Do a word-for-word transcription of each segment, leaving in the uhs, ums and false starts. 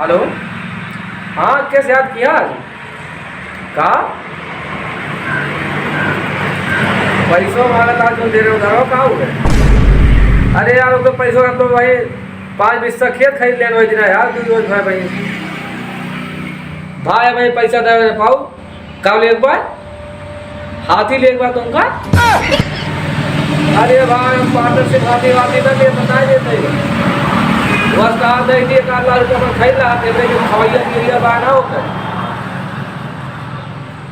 हेलो, हाँ, कैसे याद किया आज? का? पैसो मांगत आज तुम दे रहे हो, घरो का हो गए? अरे यार, ओकर पैसो हम तो भाई पाँच बीस से खेत खरीद लेन वही दिन यार, तू रोज भाई भाई। भाई, भाई, पैसा दे रहे पाऊ। का लेके बा? हाथी लेके बा तुमका? अरे भाई, हम पार्टनरशिप हाथी वाथी ना दे, बता देते हैं। बस कहा दे दिए, एक आध लाख रुपया अपन खाई ला, दे दे, जो खवैया पियैया बा ना होकर।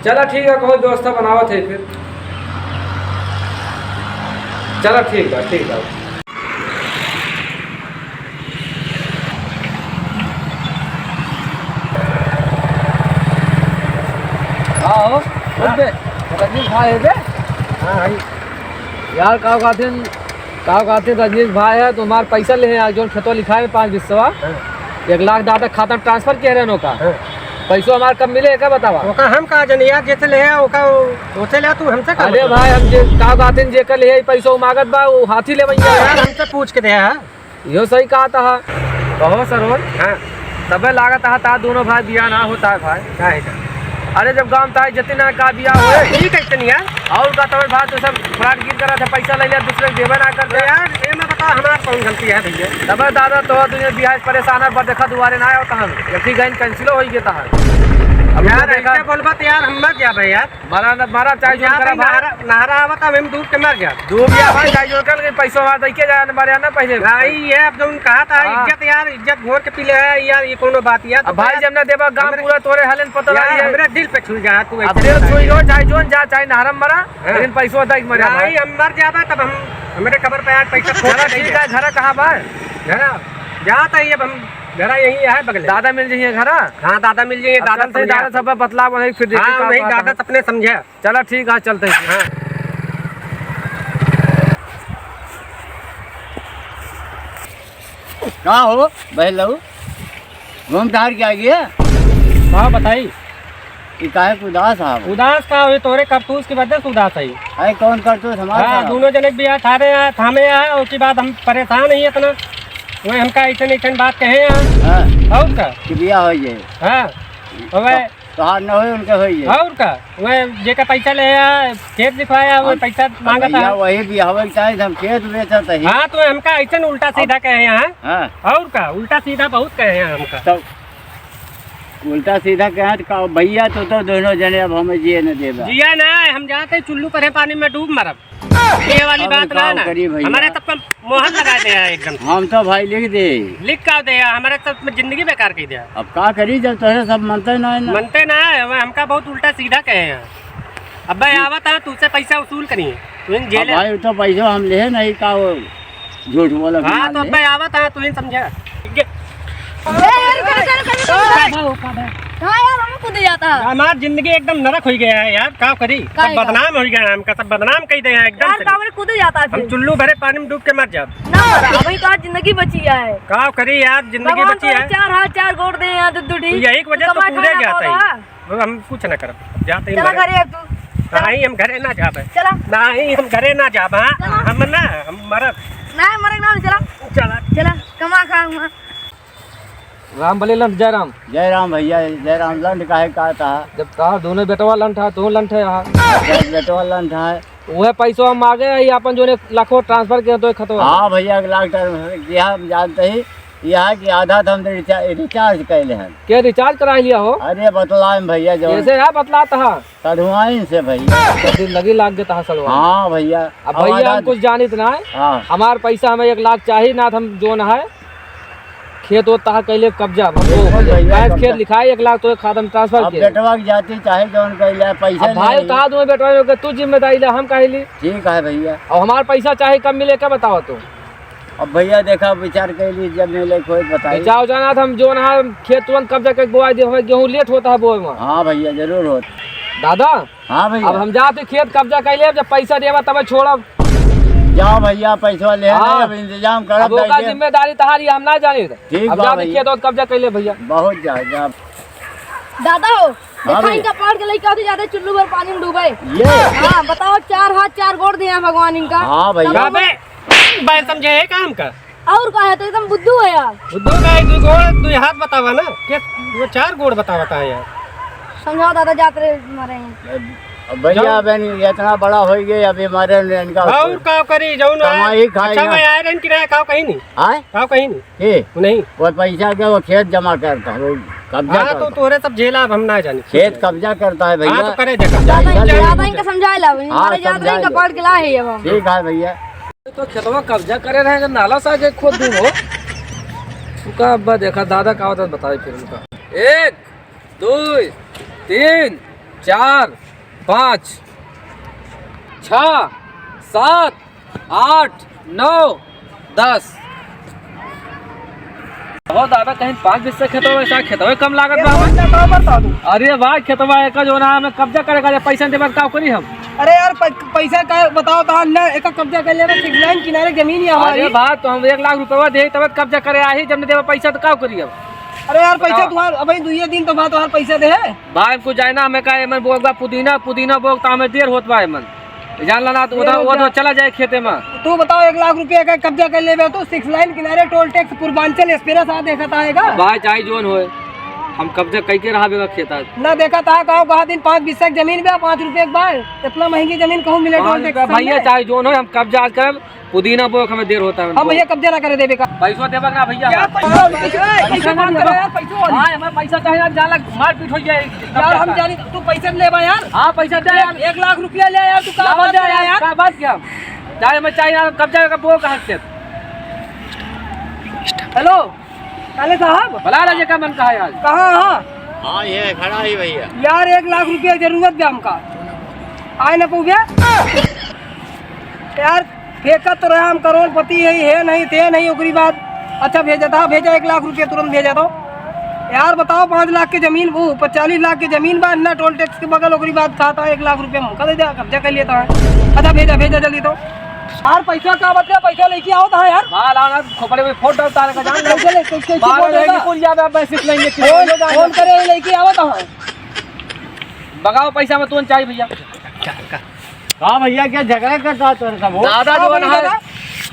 चला ठीक है, कोई व्यवस्था बनावत है फिर। चला ठीक बा, ठीक बा। हाँ हो, बोल बे, रजनीश भाई है बे? हाँ भाई। यार, का कहते हैं, का कहते हैं, रजनीश भाई है, तुम्हार पैसा ले हैं यार, जोन खेतवा लिखा है पाँच बिस्सवा। हाँ। एक लाख दादा खाता में ट्रांसफर किया रहनो का। हाँ। पैसो हमार कब मिले, का बतावा? ओका हम का जनिया, जैसे ले है, ओका, ओसे ले, तू हमसे का अरे मतलब? भाई, हम जे, का कहते हैं, जेकर ले है, पैसो मांगत बा, वो हाथी ले भैया। यार, हमसे पूछ के दे है। यो सही कहत हा। कहो सरवन। हाँ। तबे लागत हा ता दोनों भाई बियाह ना होता है भाई। काहे का? अरे जब गाँव ताई जति ना का बियाह होए। ई कैसे नहीं यार? और का तबे भाई तो सब फ्रॉड गिर करा था, पैसा ले लिया, दूसरे के देवे ना कर तो दे। यार, ये मैं बता, हमार कौन गलती है भैया? तबे दादा तो दुनिया बियाह से परेशान है, पर देखा दुआरे ना आया तहन। जल्दी गइन कैंसिल हो गया तहन। अब यार, तो देखा ऐसे बोलबा तो यार, हम मर जाबे यार। मारा न, मारा चाहे जोन यार, करा भाई। नहरा, नहरा आवत, अब हम डूब के मर जाब। डूब गया भाई, चाहे जोन कर, लेकिन पैसो हमारा दे के जाए, न मारे ना पहले। भाई, ये अब जोन कहा था, हाँ। इज्जत यार, इज्जत घोर के पी ले है यार, ये कोनो बात यार? अब भाई, जब ना देबा, गाँव हमरे पूरा तोरे हलन पता यार, लगी है। हमरे दिल पे छू जा तू अब ऐसे दिल बता। छुई लो, चाहे जोन जा, चाहे नहरम मरा, हाँ। लेकिन पैसो दे के मरे भाई। भाई, हम मर जाबा, तब हम, हमरे कबर पे यार पैसा चला, ठीक है, घर कहाँ बा? घर जाता ही, अब हम घर यही है बगले। दादा मिल जाइए घर। हाँ, दादा मिल जाइए, अब दादा चलते हैं, समझा। दादा सब बतला, वही फिर देखिए हाँ, का वही बात दादा है। सपने समझा। चला ठीक है, चलते हैं। हाँ। का हो, बहलऊ? घूम टहर के आ गया? हाँ, बताई। ई काहे के उदास है? उदास का होई, तोरे करतूस की वजह से उदास है। अरे कौन करतूस हमारे हाँ, साथ? दोनों जने के बियाह ठारे हैं, थामे हैं, और की बात हम परेशान ही इतना। वह हमका ऐसे नहीं, ऐसे बात कहे हैं। हाँ। और का? कि बियाह हो जाए। हाँ। तो वह तोहार न होई, उनके होई है। और का? वह जेका पैसा ले आया, खेत लिखवाया, वह अब, पैसा अब मांगत भैया है। वही बियाहवे के चाहे, हम खेत बेचत ही। हाँ, तो हमका ऐसे न उल्टा अब सीधा कहे हैं। हाँ। और का? उल्टा सीधा बहुत कहे हैं हमका। तो उल्टा सीधा कहे तो का भैया, तो, तो दोनों जने अब हमें जिए न देबा। जिया ना, हम जाते चुल्लू परे पानी में डूब मरब। ये वाली अब बात का ना, ना। करी भैया? हमारे सब पे मोहर लगा दे है एकदम। हम तो भाई लिख दे। लिख का दे है? हमारे सब में जिंदगी बेकार कर दिया। अब का करी जब तोहरे सब मनते ना है ना। मनते ना है, वह हमका बहुत उल्टा सीधा कहे हैं। अब भाई आवत है, तुझसे पैसा वसूल करिए, तू इन अब जेल है। भाई तो पैसा हम ले नहीं का वो झूठ बोला हाँ, बिना तो ले। अब भाई आवत है, तू इन समझा। ए, यार, रुको, रुको, रुको, रुको, रुको। का भा, का भा? कहाँ यार, हमें कूदे जाता है? हमार जिंदगी एकदम नरक हो गया है यार, का करी? सब काहे का? बदनाम हो गया है हमका, सब बदनाम कह दे हैं एकदम यार, से। कावरे कूदे जाता है हम फिर? चुल्लू भरे पानी में डूब के मर जाब। ना मरा, अभी तो आज जिंदगी बची है। का करी यार, जिंदगी भगवान बची तोरे है। चार हाथ चार गोड़ दे हैं, दू दू ढी। यही की वजह तो कमाए कूदे खाए ना जाता है। पावा। वो हम कुछ ना करब, जाते ही चला मरब। घरे अब तू। चला। नहीं, हम घरे ना जाबे। चला। नहीं, हम घरे ना जाबे, हाँ? चला। हम ना, हम मरब। नहीं, मरे ना, चला। चला। चला, कमा खा हुआ। राम बले लंठ, जय राम। जय राम भैया, जय राम। लंठ काहे का था? जब कहा दोनों बेटवा लंठ है, तू लंठ है यहाँ। जब बेटवा लंठ है। वह पैसवा हम मांगे है, ये अपन जो ने लाखों ट्रांसफर किया तो खतवा। हाँ भैया, एक लाख ट्रांसफर किया, हम जानते ही यह है कि आधा तो हम रिचा-, रिचार्ज कैले हैं। के रिचार्ज करा लिया हो? अरे बतलाए भैया, जो कैसे है बतलाता है? सढ़ुआइन से भैया। तो दिल लगी लाग गया तहा सढ़ुआइन। हाँ भैया। अब अब भैया हम आधा कुछ जानित ना है। हाँ। हमार पैसा हमें एक लाख चाहिए ना, तो हम जो ना है खेत वो तहा कैले कब्जा। हम तो बिल्कुल भैया, भैंस कब्जा। खेत लिखाए, एक लाख तो खाता में ट्रांसफर अब किए। बेटवा की जाति चाहे जौन कैले, पैसा अब भाई नहीं। कहा तुम्हें बेटवा के तू जिम्मेदारी ले, हम काहे ली? ठीक है भैया। अब हमार पैसा चाहे कब मिले, क्या बताओ तू? अब भैया देखा, विचार कैली, जब मिले कोई बताई। बेचाओ जाना था, हम जो ना खेत तुरंत कब्जा करके बोआ दे, हमें गेहूं लेट होता है बोए में। हाँ भैया, जरूर होत। दादा, हाँ भैया। अब हम जाते खेत कब्जा कर लेब, जब पैसा देबा तब छोड़ब। जाओ भैया, पैसा ले हाँ। ले, अब इंतजाम करब, अब ओका जाइए। जिम्मेदारी तहारी, हम ना जानी। ठीक अब बा जाते भैया। खेत और कब्जा कर ले भैया। बहुत जा, जा। दादा हो, हाँ देखा भैया। इनका पहाड़ के लइका होती जाते चुल्लू भर पानी में डूबे। ये? हाँ, बताओ, चार हाथ चार गोड़ दिया भगवान इनका। हाँ भैया। तब अबे, बैल समझे है काम का? और का है, तो एकदम बुद्धू है यार। बुद्धू का है, दू गोड़, दू हाथ बतावा ना। के, वो चार गोड़ बतावा का है यार। समझाओ दादा, जात रहे मारे हैं। अब भैया, जाओ। अब इतना बड़ा होइ गए, अभी मारे ने इनका और का करी, जाओ ना। कमाई खाई अच्छा ना। मैं आयरन की रहा, काव कहीं नहीं। आय? काव कहीं नहीं। के? नहीं। वो पैसा के वो खेत जमा करता, वो कब्जा हाँ, तो करता। तोरे सब झेला, अब हम ना जानी। खेत कब्जा करता है भैया। हाँ, तो करे देखा। ज्यादा, ज्यादा इनका समझाए ला, हाँ, हमारे ज्यादा समझाए इनका ला। पकड़ के ला है अब हम। ठीक है भैया। तो खेतवा कब्जा करे रहे, नाला सा के खोद दूँ हो। उनका अब्बा देखा, दादा का होता बताए फिर उनका। एक, दो, तीन, चार, पाँच, छः, सात, आठ, नौ, दस। हो दादा, कहीं पाँच बीस से खेतवा, वैसा खेतवा कम लागत बा हमें। अरे भाई, खेतवा एक जो ना हमें कब्जा करे का, पैसा देबे का करी हम? अरे यार, प-, पैसा का बताओ तो हम ना, एक कब्जा कर लेबे, सिक्स लाइन किनारे जमीन ही हमारी। अरे भाई, तो हम एक लाख रुपया दे, तब कब्जा करे आही, जब नहीं देबे पैसा तो का करी हम? अरे यार, पैसा बताओ। तुम्हार, अबे दुइये दिन तो बाद तुम्हार पैसा दे है। भाई, हमको जाए ना, हमें का, एमन बोक बा पुदीना, पुदीना बोक, तो हमें देर होत बा एमन। जान ला ना, तो ये उधर, लोग वो तो जा- चला जाए खेते में। तू बताओ, एक लाख रुपया का कब्जा कर लेबे तू, सिक्स लाइन किनारे टोल टैक्स पूर्वांचल एक्सप्रेस आ देखत आएगा। भाई, चाहे जोन होए, हम कब्जा कई के रहा बेगा खेत आज। ना देखत आ, कहो, कहा दिन पाँच बीस की जमीन बे, पाँच रुपये के बाय, इतना महंगी जमीन कहूँ मिले टोल टैक्स भैया, सामने? चाहे जोन होए, हम कब्जा आज करब, पुदीना बोक हमें देर होता है। हम भैया कब्जा ना करे देबे का। पैसो देबे ना भैया। यार, पैसा, पैसा, पैसा मांग करे यार, पैसो वाली। हाँ, हमें पैसा चाहे यार, जाला मारपीट हो जाए। यार, हम जानी, तू पैसा ले बा यार। हाँ, पैसा दे यार। एक लाख रुपया ले यार, तू का बात दे यार, यार? का बात क्या? चाहे हमें चाहे यार, कब्जा का बोक कहाँ से? हेलो, काले साहब। बुला ला, जेका मन कहा यार। कहाँ, हाँ? हाँ, ये खड़ा ही भैया। यार, एक लाख रुपया जरूरत बा हमका। आए ना पउबे? यार, फेंकत तो रहा हम करोड़पति है, है नहीं, ते नहीं, ओकरी बाद अच्छा भेजा था, भेजा एक लाख रुपया तुरंत भेजा था। यार बताओ, पाँच लाख के जमीन, वो पचालीस लाख के जमीन बा, ना टोल टैक्स के बगल, ओकरी बाद खाता एक लाख रुपया हमका दे दे, कब्जा कर लेता है। अच्छा भेजा, भेजा जल्दी तो। यार पैसा का बदले, पैसा लेके आओ तो यार। बाल आना खोपड़े में फोड़ डालता है, जान ले। पैसा ले, कैसे, कैसे बाल फोड़ लेके देगा? कुल ज्यादा पैसे लेंगे, फोन, फोन करे, लेके आओ तो। बगाओ पैसा में तुरंत चाहिए भैया। हाँ भैया, क्या झगड़ा करता है तोरे सब? दादा जो है ना।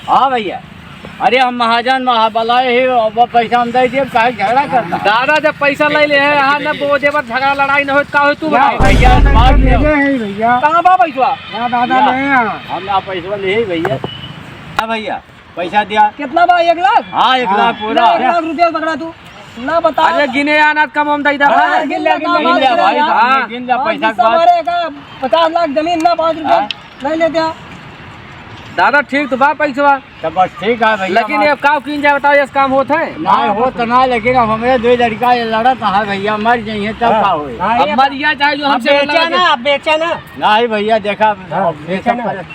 हाँ भैया, अरे हम महाजन महा-, बलाए ही, अब पैसा हम दे दिए, काहे झगड़ा करता? दादा जब पैसा ले ले है, यहाँ न वो देवर झगड़ा लड़ाई न हो, का हो तू ना बताओ? भैया, बात नहीं हो। है भैया। कहाँ बा पैसा? ना दादा, या, नहीं है। हम ना पैसा ले ही भैया। हाँ भैया, पैसा दिया। कितना बा? एक लाख? हाँ, एक लाख पूरा। ना, एक लाख रुपया पकड़ा तू। ना बता। अरे गिने आना कम हम दई दा हाँ, भाई। गिन ले, गिन ले, गिन ले, गिन ले भाई, हाँ। गिन ले हाँ, पैसा के बाद। हमारे का पचास लाख जमीन ना, पाँच रुपया हाँ। नहीं लेते हैं। दादा ठीक तो बा पैसवा। तो बस ठीक है भैया, लेकिन हमार ये का कीन जाए बताओ, ये काम होत है? ना होत ना, लेकिन अब हमारे दो लड़का ये लड़त है भैया, मर जाइए तब हाँ। का होए? हाँ, अब ये मर गया चाहे जो अब हमसे बेचा लड़ा ना, के। अब बेचा ना। नहीं भैया, देखा, हाँ, अब ये बेचा सब ना। पर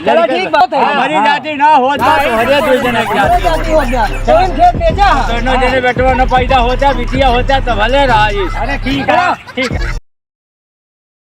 चलो, लेकिन ठीक बात है। हमारी हाँ। जाति ना होत बा, तो हरे दो जने की जाति जाति हो गया। तो इन खेत बेचा है। दोनों जने बेटवा न पैदा होता, बिटिया होता, तो भले रहा ये। अरे, ठीक है। ठीक है।